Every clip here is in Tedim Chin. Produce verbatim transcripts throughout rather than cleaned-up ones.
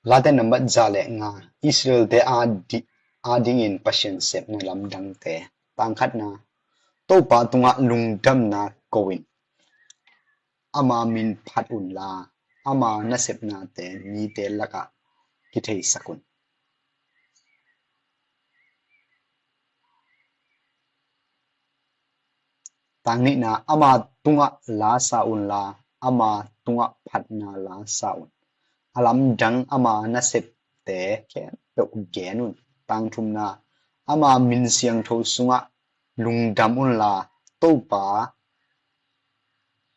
Late nambat za le nga. Israelte a di-, adingin Pasian sepna lamdangte. Tang khatna, Topa tungah lungdamna ko in, ama min phat unla, ama nasepnate mite lakah kitheisak un. Tang nihna, ama tungah la sa unla, ama tungah phatna la sa un. A lamdang ama nasepte khempeuh gen un. Tang thumna, ama min siangtho sungah lungdam unla, Topa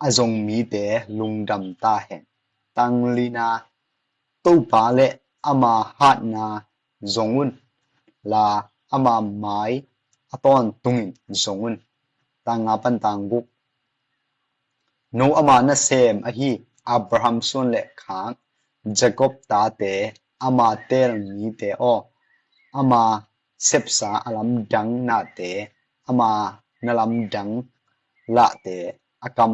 a zong mite lungdam ta hen. Tang lina, Topa le ama hatna zong unla, ama mai a tawntungin zong un. Tang nga pan tang guk. No ama nasem ahi Abraham suan le khak, Jacob tate, ama teel mite aw, ama sepsa a lamdang nate, ama na lamdang lahte, a kam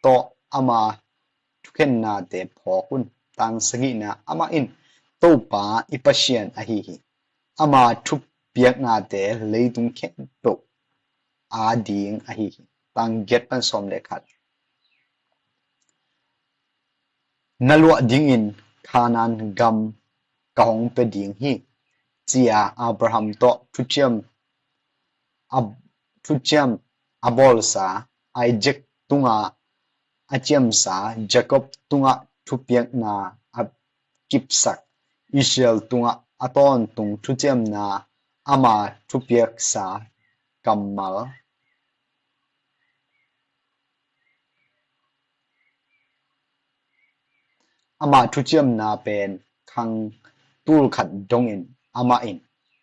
tawh ama thukhennate phawk un. Tang sagihna, amah in Topa i Pasian ahi hi. Ama thupiaknate leitung khempeuh ading ahi hi. Tang giat pan sawm le khat. Na luah dingin Kanaan gam ka hong pia ding hi, ci-a Abraham tawh thuciam a, thuciam a bawlsa, Isaac tungah a ciamsa, Jacob tungah thupiakna a kipsak, Israel tungah a tawntung thuciamna ama thupiaksa kammal. Ama thuciamna pen khang tul khat dongin amah in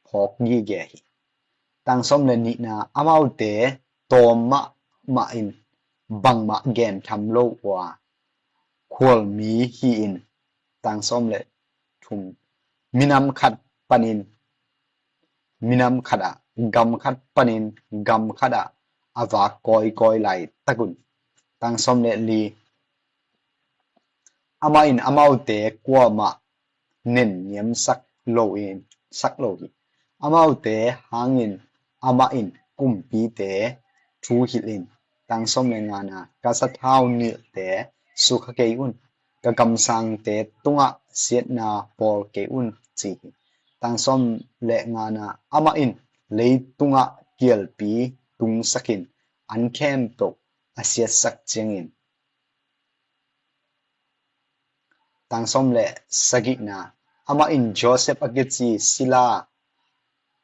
phawk gige hi. Tang sawm le nihna, amaute tawm mahmah in bangmah gen tham lo uh a, khualmi hi-in, tang sawm le thum, minam khat panin minam khatah, gam khat panin gam khatah a vak kawikawi laitak un. Tang sawm le li, amah in amaute kuamah nenniam sak lo in, sak lo hi. Amaute hangin amah in kumpite thu hilh in, tang sawm le ngana, ka sathau nilhte sukha kei un, ka kamsangte tungah siatna bawl kei un, ci hi. Tang sawm le ngana, amah in leitungah kialpi tungsakin an khempeuh a siatsak ciangin. Tang sawm le sagihna, amah in Joseph a kici sila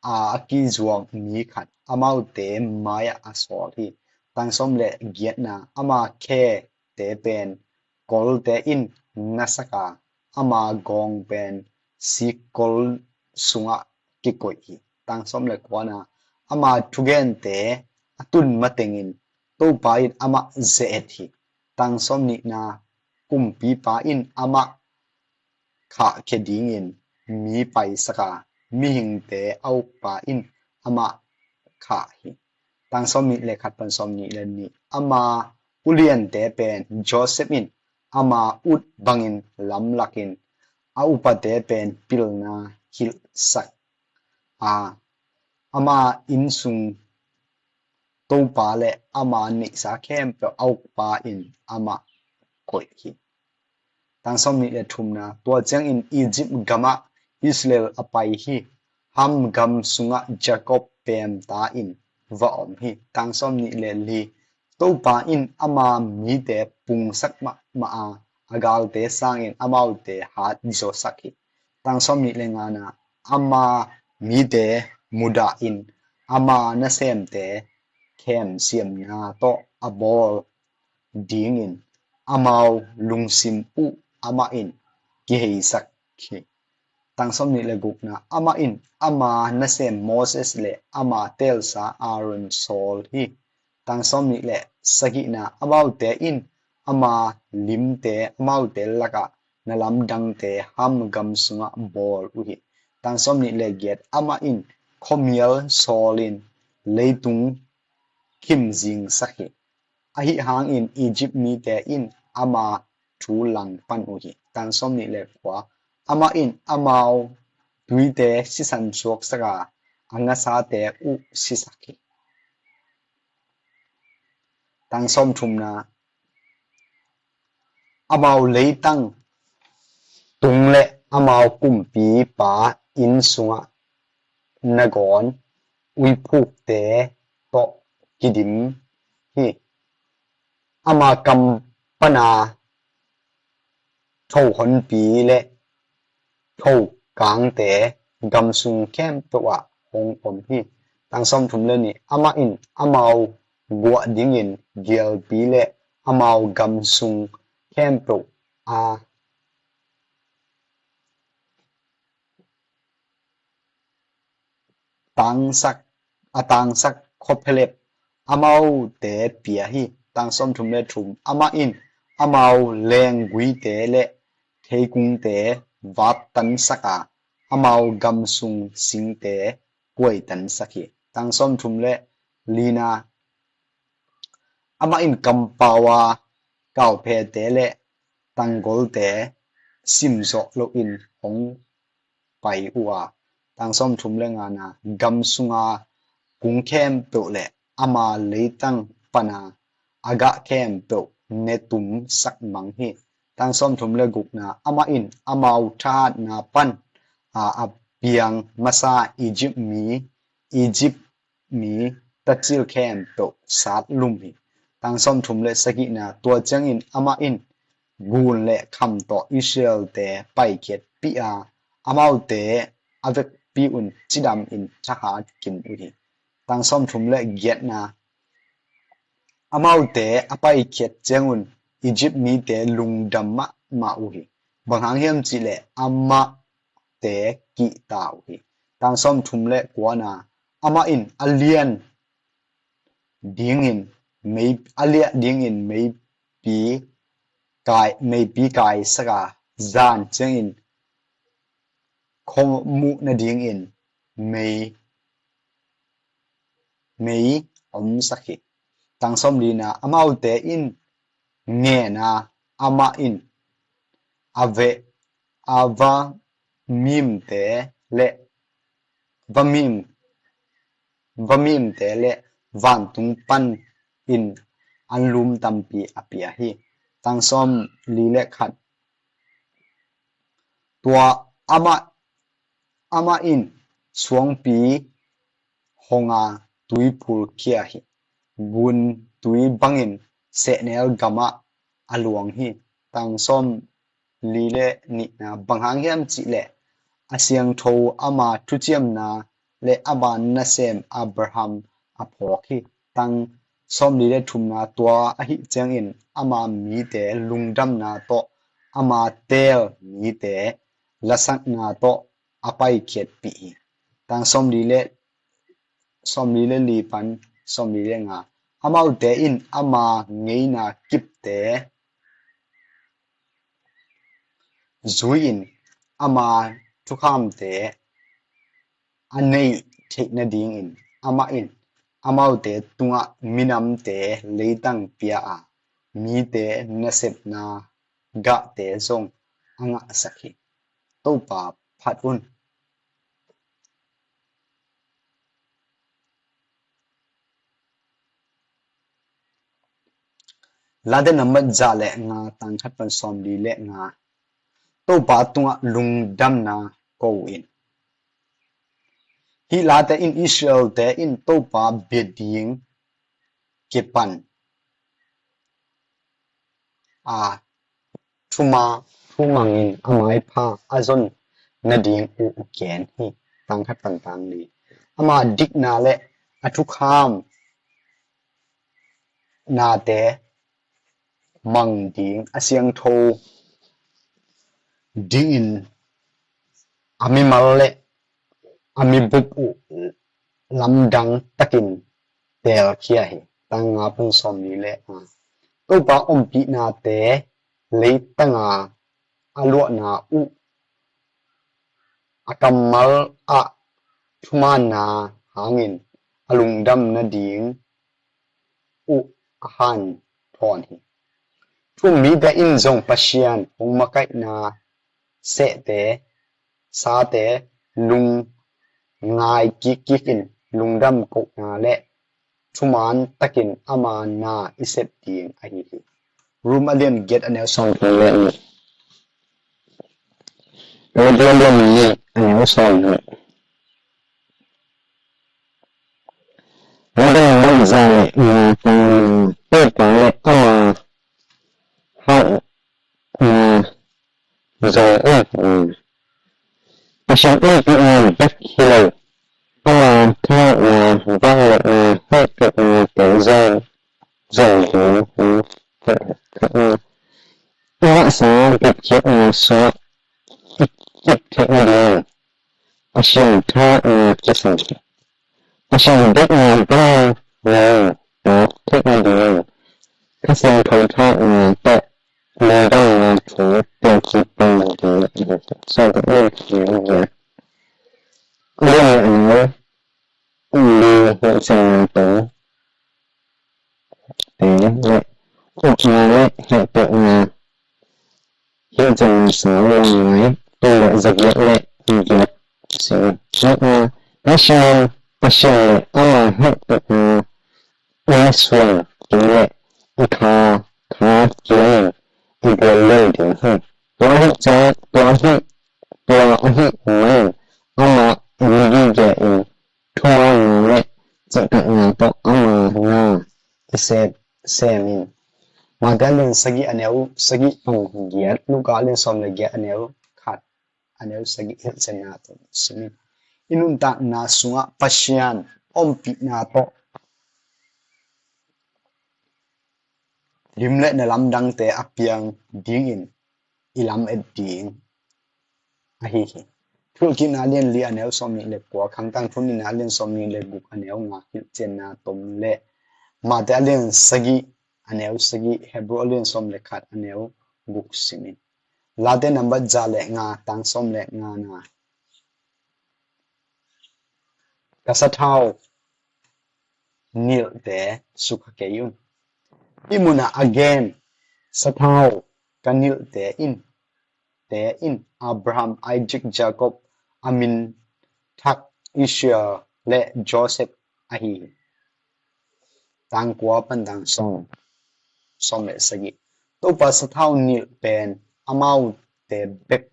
a, a kizuak mi khat amaute mai-ah a sawl hi. Tang sawm le giatna, ama khete pen kolte in nasak a, ama gawng pen sikkol sungah kikoih hi. Tang sawm le kuana, ama thugente a tun matengin Topa in amah ze-et hi. Tang sawm nihna, kumpipa in amah khahkhia dingin mi paisak a, mihingte a ukpa in amah khah hi. Tang sawm nih le khat pan sawm nih le nih, ama uliante pen Joseph in ama ut bangin lamlakin, a upate pen pilna hilhsak a, ama innsung topa le ama neihsa khempeuh a ukpa in amah koih hi. Tang sawm nih le thumna, tua ciangin Egypt gamah Israel a pai hi. Ham gam sungah Jacob pemta in va om hi. Tang sawm nih le li, Topa in ama mite pungsak mahmah a, a galte sangin amaute hat zawsak hi. Tang sawm nih le ngana, ama mite mudah in ama nasemte khem siamna tawh a bawl dingin amau lungsim uh amah in kiheisak hi. Tang sawm nih le gukna, amah in ama nasem Moses le ama teelsa Aaron sawl hi. Tang sawm nih le sagihna, amaute in ama limte, amaute lakah na lamdangte Ham gam sungah bawl uh hi. Tang sawm nih le giat, amah in khuamial sawlin leitung khimzingsak hi. Ahi hangin Egypt mite in ama thu langpan uh hi. Tang sawm nih le kua, Amah in amau tuite sisan suaksak a, a ngasate uh sisak hi. Tang sawmthumna, amau leitang tung le amau kumpipa inn sungah nangawn uiphukte tawh kidim hi. Ama kam pana tho honpi le tho kangte gamsung khempeuh ah hong om hi. Tang sawmthum le nih, amah in amau guah dingin gialpi le amau gamsung khempeuh a tangsak, a tangsak khuaphelep amaute pia hi. Tang sawmthum le thum, amah in amau lengguite le theikungte vattansak a, amau gamsung singte kuaitansak hi. Tang sawmthum le lina, amah in kampau a kauphete le tanggolte simzawh loin hong pai uh a, tang sawmthum le ngana, gamsunga kung khempeuh le ama leitang pana a gah khempeuh netum sakmang hi. Tang sawmthum le gukna, amah in amau thahatna pan a, a piang masa Egypt mi, Egypt mi tacil khempeuh sat lum hi. Tang sawmthum le sagihna, tua ciangin amah in gun le kham tawh Israelte paikhiatpih a, amaute a vekpi un cidam in thahat kim uh hi. Tang sawmthum le giatna, amaute a paikhiat ciangun Egypt mite lungdam mahmah uh hi. Bang hang hiam cihleh amahte kihta uh hi. Tang sawmthum le kuana, amah in a lian dingin mei, a liah dingin meipi kai, meipi kaisak a, zan ciangin khuamuh nadingin mei, mei omsak hi. Tang sawmlina, amaute in ngen a, amah in a ve, a va mimte le va mim, va mimte le vantung pan in anlum tampi a pia hi. Tang sawmli le khat, tua amah, amah in suangpi hong a, tui phulkhia hi. Gun tui bangin sehnel gamah a luang hi. Tang sawmli le nihna, bang hang hiam cihleh a siangtho ama thuciamna le ama nasem Abraham a phawk hi. Tang sawmli le thumna, tua ahih ciangin ama mite lungdamna tawh ama teel mite lasakna tawh a paikhiatpih hi. Tang sawmli le, sawmli le li pan sawmli le nga, amaute in ama ngeina kipte zui-in ama thukhamte a neih theih nadingin amah in amaute tungah minamte leitang pia a, mite nasepna gahte zong a ngahsak hi. Topa phat un. Late nambat za le nga, tang khat pan sawmli le nga. Topa tungah lungdamna ko in. Hih late in Israelte in Topa bia ding kipan a, thuma, thumangin a maipha a zon nading uh gen hi. Tang khat pan tang li. Ama dikna le a thukham nate mang ding, a siangtho dingin a mimal le a mibup uh lamdang takin teelkhia hi. Tang nga pan sawmli le nga. Topa ompihnate leitanga a luahna uh, a kammal ah thumaanna hangin a lungdam nading uh a hanthawn hi. Thu-um mite in zong Pasian hong makaihna sehte sate lungngai kikkik in lungdam kohna le thuman takin ama na i sep ding ahi hi. Rom a lian giat a neu sawm thum le nih. Rom a lian nih a neu sawm nih. Rom a lian nih a neu sawm nih. Topa le ama hauhna zong in, Pasian in pihna bek hi lo, ama thahatna, vangliatna, hehpihna te zong, zong ding hi. I ngahsa biakhiatna sungah i kip theih nading Pasian thahatna kisam hi. Pasian biakna bang nang na theih nading Kha Siangtho thahatna tawh lungdamna thu piangkhia pah nading. Sawltak in a lian nih a neu li hilhcianna tawh te le ukna le hehpihna hilhcianna sa le ngai tul le zagiat le giat si. Pasian, Pasian le ama hehpihna i suang ding le i kha, kha kiang i guan lo ding hi. Tua ahih ciang, tua ahih, tua ahih manin amah i migige in thumanna le cihtakna tawh ama na i sep, sem in. Mate a lian sagih a neu sagih pan giat, Luka a lian sawm le giat a neu khat, a neu sagih hilhcianna tawh sim in. I nuntakna sungah Pasian ompihna tawh lim le na lamdangte a piang dingin i lamet ding ahi hi. Thulkikna a lian li a neu sawm nih le kua, Khangtang Thu nihna a lian sawm nih le guk a neu nga hilhcianna tom le Mate a lian sagih a neu sagih, Hebru a lian sawm le khat a neu guk sim in. Late nambat za le nga, tang sawm le nga na. Ka sathau nilhte sukha kei un. Hih munah a gen sathau ka nilhte in, te in Abraham, Isaac, Jacob, a min thak Israel le Joseph ahi hi. Tang kua pan tang sawm, sawm le sagih. Topa sathau nilh pen amaute bek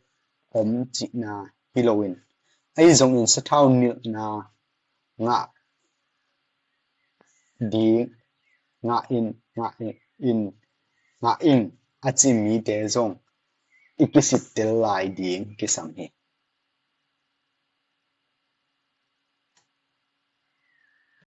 om cihna hi loin, ahi zongin sathau nilhna ngah ding, ngah in, ngah in, ngah in a ci mite zong i kisittel lai ding kisam hi.